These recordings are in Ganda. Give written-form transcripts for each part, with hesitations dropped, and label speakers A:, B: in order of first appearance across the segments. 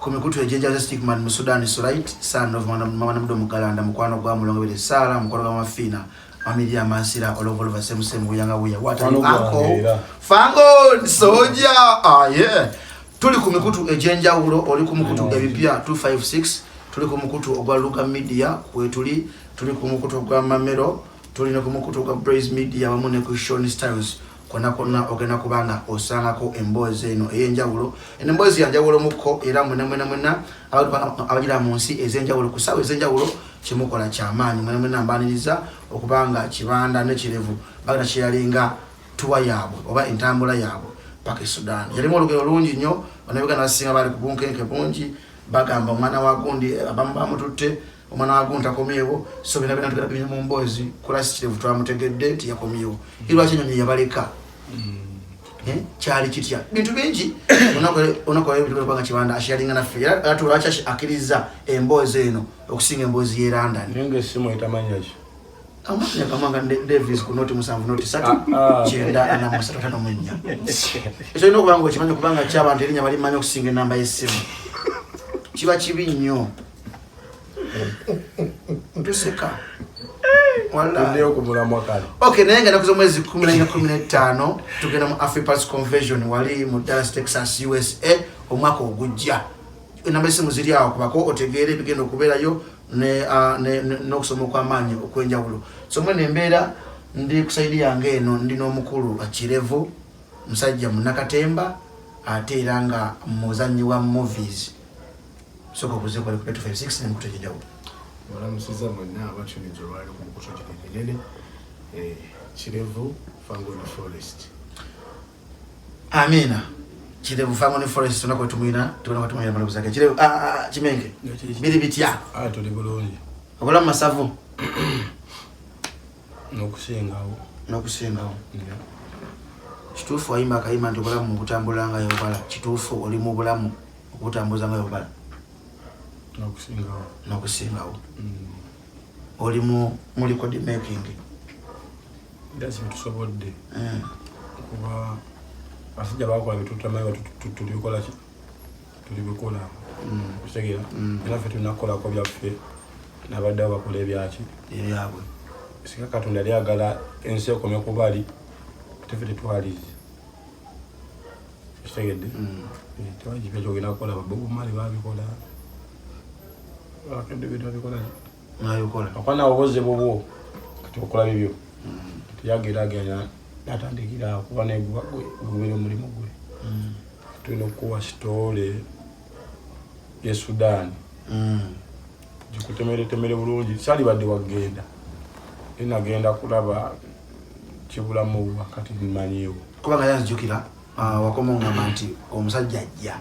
A: Ku mikutu egyenjawulo, Stickman mu Sudan, Surait son of Mama Namudo Mugalanda, mukwano gwa Mulongo Bere Sara, mukwano gwa Mafina Mamiria Mansira Olovolova Semusemu Wuyanga Wuya. What are you, uncle? Fango Soja. Ah yeah. Tuli ku mikutu egyenjawulo, oli ku mukutu ebipya 256, tuli ku mukutu ogwa Luga Media kwetuli, tuli ku mukutu ogwa Mamero, tuli ne ku mukutu ogwa Braze Media wamu ne ku Sean Styles. Konna konna ogenda kubanga osangako emboozi eno ey'enjawulo. Eno emboozi yanjawulo mukko era mwena mwena mwena abagira mu nsi ez'enjawulo ku ssaawa ez'enjawulo kyemukola kyamaanyi. Mwena mwena mbaniriza okubanga Kibanda ne Kirevu bagenda kyeyalinga tuwa yaabwe oba entambula yaabwe paka e Sudan. Yalimu olugero lungi nnyo. Bannayuganda basinga bali ku bunkenke bungi, bagamba omwana wa gundi abamu bamututte, omwana wa gundi takomyewo. So byonna byonna tugenda bimenya mu mboozi. Kulasi Kirevu twamutegedde nti yakomyewo. Lwaki enyonyi yabaleka? Kyali kitya? Bintu bingi. Olunaku lwalero Kibanda asharinga naffe era lwaki akkiriza emboozi eno okusinga emboozi y'e London.
B: Naye ngaessimu etamanya ki?
A: Amanya kamanga Davis ku 07 03 943 54. Ekyo olina okuba nga okimanyi, kubanga ki abantu erinnya balimanyi okusinga enamba y'essimu. Kiba kibi nnyo. Tuseka.
B: Tuddeyo ku mulamwa kale.
A: Okay, naye nga ennaku z'omwezi 14, 15 tugenda mu Afripass Convention wali mu Dallas, Texas, USA omwaka ogujja. Enamba esimu ziri awo, kubako otegeere ebigenda okubeerayo n'okusoma okw'amaanyi okw'enjawulo. So mwene embeera ndi ku side yange eno ndi n'omukulu Kirevu, musajja munnakatemba ate era nga muzannyi wa movies. Sooka obuze kwali ku 256 n'emikutu egy'enjawulo.
C: Olamusiza mwenna abatuninza olwaliro ku mukutu gino eminene. Kirevu Fangone Forest.
A: Amiina. Kirevu Fangone Forest, tunaku tumwina tubona tumwina malobuza ge. Kirevu, ah, ah, Kimenge, biri bitya?
B: Ah, tuli bulungi.
A: Obulamu masavu?
B: N'okusingawo.
A: N'okusingawo. Kituufu wayimba akayimba nti obulamu butambula nga yobala. Kituufu oli mu bulamu okubutambuza nga yobala?
B: N'okusingawo.
A: N'okusingawo. Oli mu record making?
B: Era si byetusobodde. Kuba abasajja bakola byetutamanyi tulibikola ki, tulibikola. Okitegeera? Era ffe tulina kukolako byaffe, nabaddewo bakola ebyaki?
A: Ebyabwe.
B: Singa Katonda yali agala ensi ekome ku bali, ate ffe tetwalize. Okitegedde? Tewali kipya kyogenda kukola. Ba Bob Marley babikola, akedde bintu babikola.
A: Nabikola.
B: Akwana obuze bubwo, kati okola bibyo. Kati yageraganya natandikira awo, kuba neguba gwe gubeera omulimu gwe. Tulina okukuwa story ye Sudan gikutemeretemere bulungi. Salibadde wagenda, naye nagenda kulaba kibulamu wakati mmanyiiwo.
A: Kubanga yanzijukira wakoma ongamba nti omusajja ajja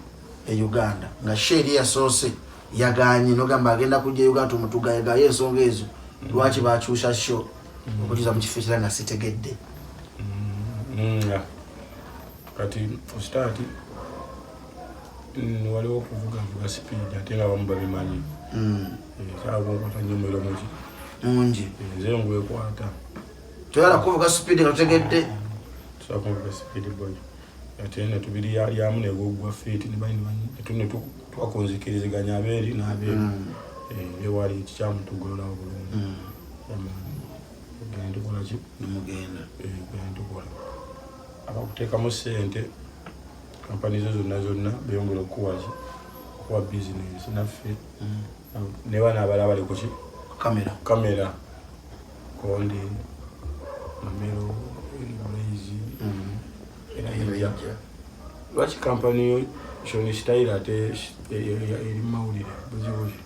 A: e Uganda nga sheeri yasoose yaganye, nogamba agenda kujja e Uganda tumutugayegaye ensonga ezo. Lwaki bakyusa show okugiza mu kifo ekirala nga sitegedde?
B: Kati ositaati waliwo okuvugavuga speed ate nga abamu babimanyi. Kyakunkwata nnyo omuliro muki?
A: Mungi.
B: Nze ngwekwata.
A: Toyala kuvuga speed nga tutegedde.
B: Tusakunvuga speed boy, ate netubiryamu negugwa feet twakunzikiriziganya abeeri n'abeeru ewali kikyamu tugololawo bulungi. Ogenda tukola ki?
A: Nemugenda.
B: Genda tukola. Abakuteekamu ssente, kampani zo zonna zonna beyongera okukuwa ki? Okuwa bizinesi naffe ne bana abalala bali kuki?
A: Kamera.
B: Kamera, Konde, Mamero, Blaze era ejja. Lwaki kampani yo Shoni Style ate eri mumawulire buzibu ki?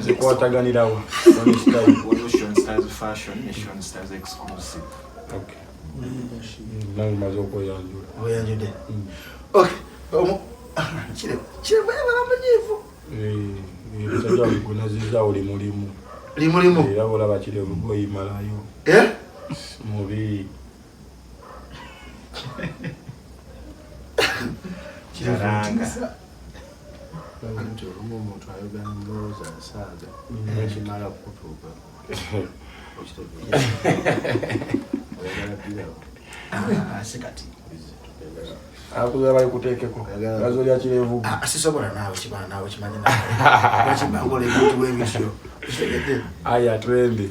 B: Zikwataganirawa Shoni Style?
D: Waliwo Sean Stars Fashion ne Sean Stars Exclusive.
B: Okay. Nange maze okweyanjula.
A: Oyanjudde. Okay. Kirevu yabala munyiivu.
B: Musajja wange gwe nazizaawo limulimu.
A: Limulimu.
B: Era olaba Kirevu goyimalayo.
A: Eh?
B: Mubi.
A: Kirevu.
D: Karanga.
C: Nti olumu omuntu ayogera ndowooza nsaaga nekimala kutuuka, okitegeera? Oyagala bbirawo.
A: Ah, si kati.
B: Akuza bali kuteekeko. Gazo lya kirevu.
A: Ah, sisobola naawe kibana naawe kimanyi naawe. Lwaki mbangola ebintu bwe bityo? Kitegedde.
B: Aya twende.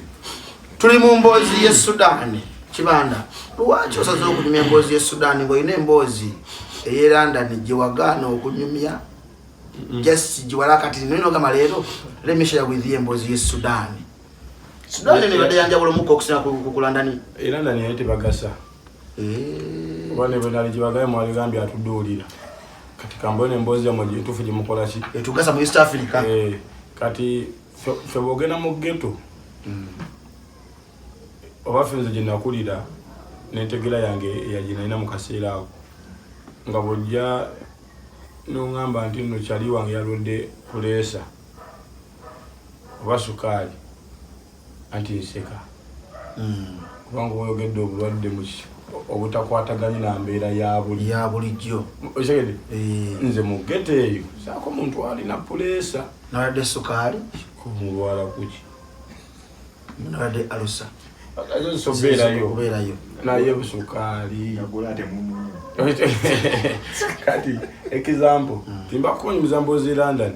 A: Tuli mu mboozi y'e Sudan. Kibanda, lwaki osazeewo okunyumya emboozi y'e Sudan ng'olina emboozi ey'e London gye wagaana okunyumya? Just gye wala kati nolina ogamba leero let me share with you emboozi y'e Sudan. Sudan eno ebadde yanjawulo mukko okusinga ku London.
B: E London yali tebagasa.
A: Eh.
B: Oba ne bwenali gye mwali atuduulira. Kati kambone emboozi yammwe entuufu gye mukola ki?
A: Etugasa mu East Africa.
B: Eh, kati ffe bw'ogenda mu ghetto oba ffe nze gye nakulira n'entegera yange eya gye nalina mu kaseera ako nga bw'ojja n'oŋŋamba nti nno kyali wange yalwadde puleesa oba sukaali anti nseka kubanga oyogedde obulwadde mu obutakwataganye na mbeera ya buli
A: ya bulijjo.
B: Okitegedde?
A: Eh.
B: Nze mu ghetto eyo saako muntu alina puleesa
A: Nalwadde sukaali,
B: kumulwala kuki
A: nalwadde alusa.
B: Sobeerayo
A: Okubeerayo.
B: Naye busukaali.
D: Yagula ate mumunywa.
B: Kati example, timba kunyumiza mboozi London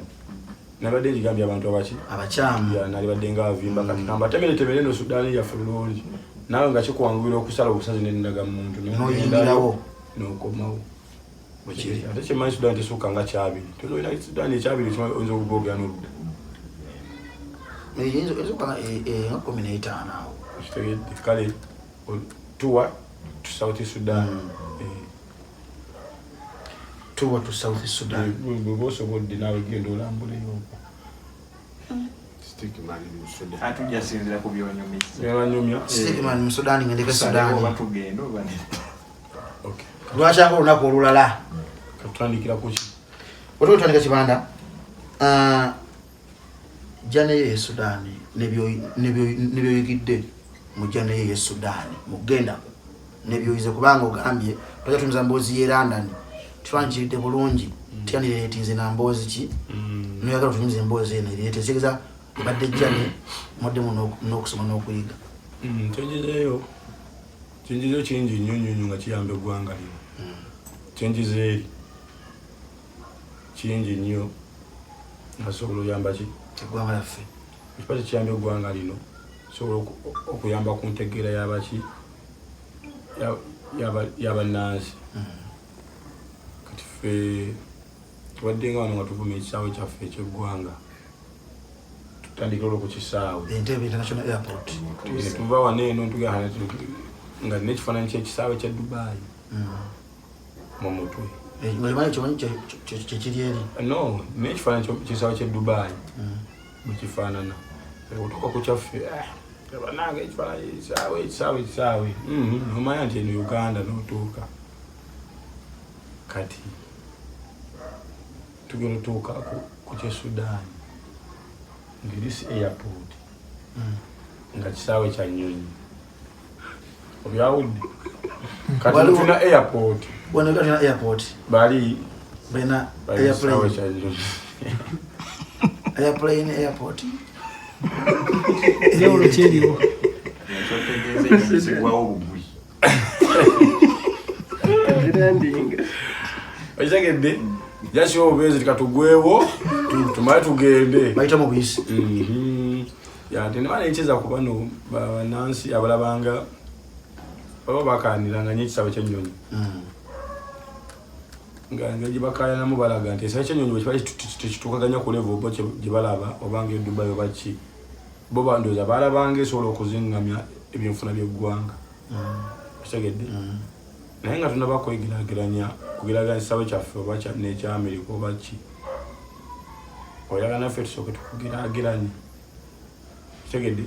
B: nabadde ngigambye abantu abaki
A: Abakyamu.
B: Ya, nalibadde nga avimba. Kati kamba temeretemere eno Sudaani yaffe bulungi naawe nga kikwanguyira okusala obusazi nendaga muntu.
A: N'oyingirawo.
B: N'okomawo.
A: Bwekiri.
B: Ate kyemmanyi, Sudaani tesukka nga kyabiri. Tolina Sudaani ekyabiri kimanyi oyinza okuboogera n'oludda.
A: Eyinza okuba nga 15 awo.
B: Kitegedde? Kale tuwa to South Sudan. Eh,
A: Tuwa to South Sudan.
B: Bw'oba osobodde naawe genda olambuleyo okwo.
C: Stickman mu Sudan.
D: Ate ojja sinzira ku byonyumiza.
B: Byabanyumya.
A: Stickman mu Sudan, ngendeko
D: Tusalewo oba
A: Sudan.
D: tugenda oba nedda.
B: Okay.
A: Lwakyanga olunaku olulala.
B: Katutandikira ku ki?
A: Otuba tutandika kibanda. Ah, journey ye Sudan nebyoyigidde mu journey ye Sudan mugendako nebyoyize, kubanga ogambye tojja tumiza mboozi ye London twankiridde bulungi, tyandireetinze na mboozi ki noyagala otunyumiza emboozi eno ereete ekitegeeza ebadde journey muddemu n'okusoma n'okuyiga.
B: Kyenjizeeyo, kyenjizeeyo kingi nnyo nnyo nnyo nga kiyamba eggwanga lino. Kyenjize eri kingi nnyo nga sobola oyamba ki?
A: Eggwanga lyaffe.
B: Ekiba tekiyamba eggwanga lino, sobola okuyamba ku ntegeera yabaki y'abannansi. Kati ffe tubadde nga wano nga tuvuma ekisaawe kyaffe ekyeggwanga, tutandikira olwo ku kisaawe.
A: Entebbe International Airport.
B: Tuva wano eno tugenda nga nina ekifaananyi kyekisaawe kya Dubai mu mutwe.
A: Ngaomanyi kyomanyi kyekiri eri?
B: No, n'ekifaananyi kyekisaawe kye Dubai bwekifaanana otuuka ku kyaffe, eh, banange ekifaananyi ekisaawe ekisaawe ekisaawe. Nomanya nti eno Uganda notuuka. Kati tugenda otuuka ku kye Sudan ng'erisi airport nga kisaawe kya nnyonyi obyawudde. Kati tulina airport.
A: Wano tulina airport.
B: Bali
A: balina
B: bali kisaawe
A: airplane.
B: Kya nnyonyi.
A: Airplane airport.
E: Enjawulo kyeriwo?
D: Ekyotegeeza ennyonyi zigwawo bugwi.
E: Zirandinga.
B: Okitegedde? Jasiwa obubeezi tikatugwewo tumale tugende.
A: Bayita mu buyisi.
B: Ya, nti nemala enkyeza ku bano bannansi abalabanga baba bakaniranga nyo ekisaawe ky'ennyonyi nga engeri gye bakayanamu balaga nti ekisaawe ky'ennyonyi bwe kiba tekituukaganya ku level bo gye balaba obanga e Dubai oba ki, bo bandowooza balabanga esobola okuzingamya ebyenfuna by'eggwanga. Okitegedde? Naye nga tunaba kwegerageranya kugeraganya ekisaawe kyaffe oba n'ekya Amerika oba ki, oyagala naffe tusooke tukugerageranye. Kitegedde?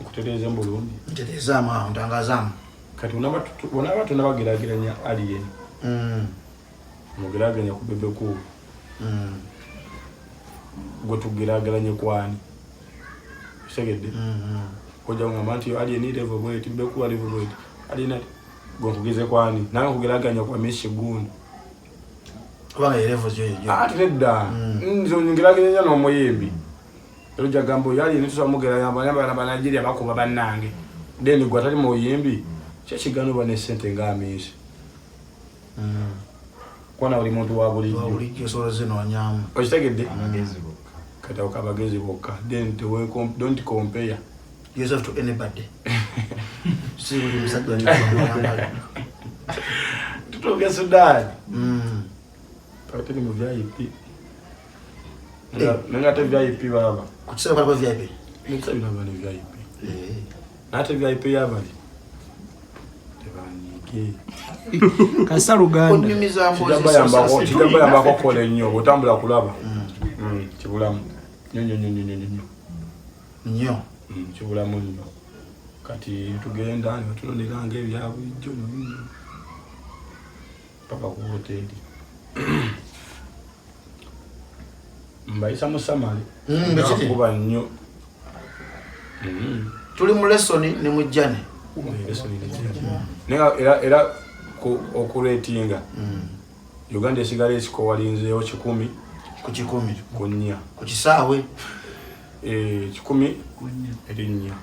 B: Nkutereeze mu bulungi.
A: Ntereezaamu awo, ntangazaamu.
B: Kati onaba tonabagerageranya alien, mugerageranya ku Bebe Cool, gwe tugerageranye kwani? Kitegedde? Ojja kugamba nti alien level bweti, Bebe Cool level bweti, alien ati gwe nkugeze kwani? Nange nkugerageranya kwa Messi gundi.
A: Kubanga ye level gyo.
B: Ati nedda, nze ngerageranya n'omuyimbi era ojja gamba oyo alien tusobola mugeranya Banigeria bakuba bannange, then gwe atali muyimbi kyekigana oba ne sente nga Amiisi. Kwana buli muntu wa bulijjo.
A: Bulijjo osobola zinoonyaamu.
B: Okitegedde?
D: Abagezi bokka.
B: Kati ako abagezi bokka. Then don't compare
A: yourself to anybody. Si buli musajja alikuwa.
B: Tutuuke Sudan.
A: Mm.
B: Ate ni mu VIP. Naye nga ate VIP baba.
A: Ku kiseera kwaliko VIP.
B: Nebisa bino baba ne VIP.
A: Eh.
B: Naye ate VIP yabali tebanyiige.
E: Kasa Luganda.
A: Onyumiza mboozi.
B: Kijja bayambako okukola ennyo bw'otambula kulaba. Kibulamu nnyo nnyo nnyo nnyo nnyo nnyo.
A: Nnyo.
B: Kibulamu nnyo. Kati tugenda ne batulondera nga ebya bulijjo nnyo paka ku hoteeri mbayisa mu summary.
A: Bwe kiri.
B: Kuba nnyo.
A: Tuli mu lesson ne mu journey.
B: Lesson ne journey. Naye nga era okuratinga Uganda esigala esikowalinzeewo 100
A: Ku 100.
B: Ku 4.
A: Ku kisaawe.
B: 100 eri 4.
D: Erinnya.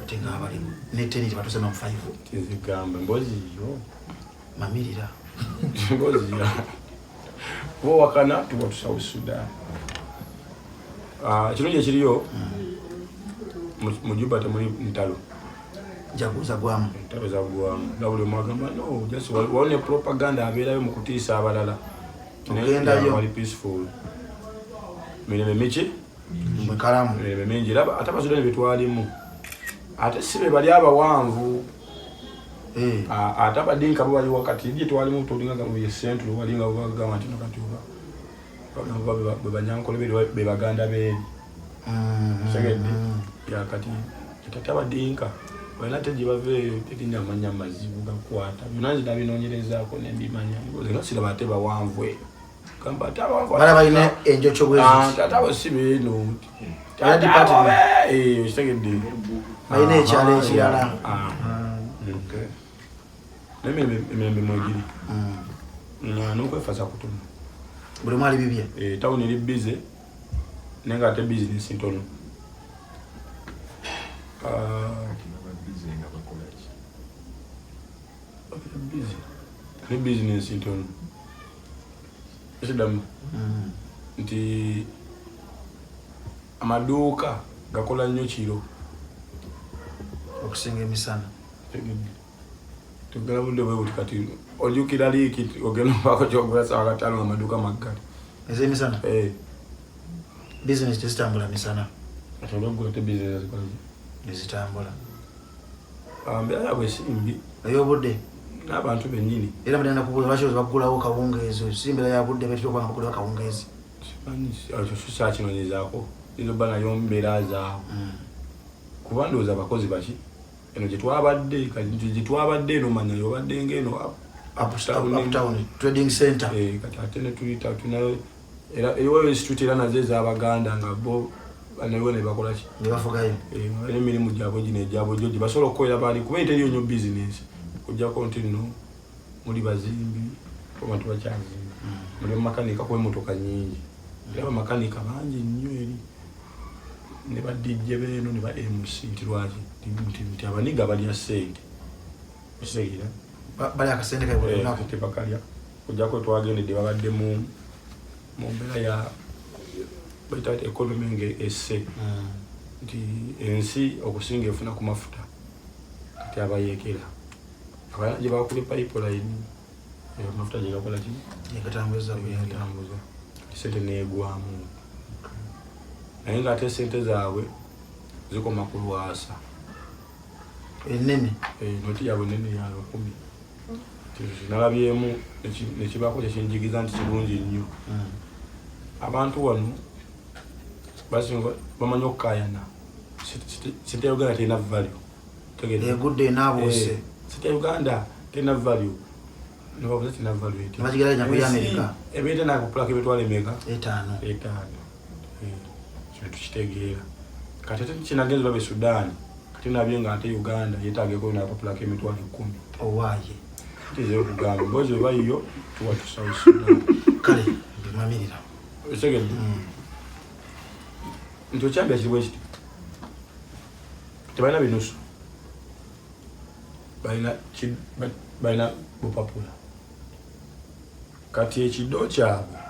A: Ate nga abali ne 10 tebatuse no 5.
B: Tizigamba embozi yo.
A: Mamirira.
B: Embozi yo kuba wakana tuba tusawo Sudan. Ah, ekirungi ekiriyo mu Juba temuli ntalo.
A: Jaguza gwamu.
B: Entalo zaggwamu nga buli omu agamba no just waliwo ne propaganda abeerayo mu kutiisa abalala. Naye
A: Ogendayo.
B: wali peaceful, mirembe miki.
A: Mwekalamu.
B: Mirembe mingi era ate Abasudani betwalimu ate si be bali abawanvu.
A: Eh.
B: Ate Abadinka bo bali wakati gye twalimu tulinga mu ye central walinga bagamba nti no kati oba bagamba be Banyankole be Baganda beeri. Segedde ya kati ate Abadinka balina ate gye bava eyo terinya amanya mazibu gakwata byonna nze nabinoonyerezaako nembimanya nze nga siraba ate bawanvu eyo gamba ate abawanvu.
A: Bala balina enjokyo bwe
B: Ah,
A: ziti.
B: ate abo si beeno.
A: Balina department.
B: Kitegedde.
A: Balina ekyalo ekirala.
B: Ah. Naye emirembe mwegiri. N'okwefaza kutono.
A: Buli omu ali bibye.
B: Eh, tawuni eri busy naye nga ate bizinesi ntono. Ah,
D: Kati baba busy nga bakola ki?
B: Babeera busy ne bizinesi ntono ekiddamu nti amaduuka gakola nnyo kiro
A: okusinga emisana.
B: Tegedde. Tugala budde bwe buti kati ojjukira liiki ogenda obaako kyogula sawa 5 nga amaduuka maggale.
A: Ez'emisana.
B: Eh,
A: Bizinesi tezitambula misana.
B: Ate olweggulo te bizinesi zikola ki?
A: Ezitambula.
B: Ah, mbeera yaabwe si mbi.
A: Ey'obudde.
B: N'abantu bennyini.
A: Era mudenda kubuuza lwaki baggulawo kawungeezi, si mbeera ya budde betera okuba nga baggulawo kawungeezi.
B: Simanyi, ekyo sikyakinoonyezaako, yinza obba nayo mbeera zaabwe kuba ndowooza abakozi baki eno gye twabadde kati gye twabadde eno manya yobadde ng'eno uptown.
A: Uptown trading center.
B: Eh, kati ate ne tuyita tunayo era eriwo street era nazo ez'Abaganda nga bo banayo ne bakola ki.
A: Ne bafugayo.
B: Eh, balina emirimu gyabwe gino egyabwe gyo gye basobola okukolera bali kuba teriyo nnyo bizinesi okuggyako nti nno muli bazimbi, abantu bakyazimba, muli bamakanika kuba emmotoka nnyingi era bamakanika bangi nnyo eri ne ba DJ beeno ne ba MC nti lwaki nti abaniga balya ssente okitegeera.
A: Bali akasente kaibwe buli lunaku.
B: Tebakalya okuggyako twagendedde babadde mu mbeera ya bayita economy nga esse nti ensi okusinga efuna ku mafuta kati abayeekera abalina gye bakula pipeline amafuta gye gakola ki.
A: Negatambuza buyingira.
B: Gatambuza kati sente neegwamu naye ngaate sente zaabwe zikoma ku lwasa.
A: Enene.
B: Eh, noti yaabwe nene ya 1,000. Nalabyemu nekibaako kyekinjigiza nti kirungi nnyo. Abantu wano basinga bamanyi okukayana. Sente ya Uganda terina value. Tegedde?
A: Egudde enaabuuse.
B: Eh, sente ya Uganda terina value nebabuza terina value eti.
A: Nebakigereranya ku ya
B: Ensi
A: America.
B: Ebeera nakupulako emitwalo emeka?
A: 5.
B: 5. Eh, kino tukitegeera kati ate kinagenza olaba e Sudan kati nabye nga ate Uganda yeetageko nakapulako emitwalo 10.
A: Owaaye.
B: Tize okugamba mbozi oba yiyo tuwa tusawo Sudan.
A: Kale bimamirira.
B: Okitegedde nti okyambya kiri bwe kiti tebalina binusu balina balina bupapula. Kati ekido kyabwe.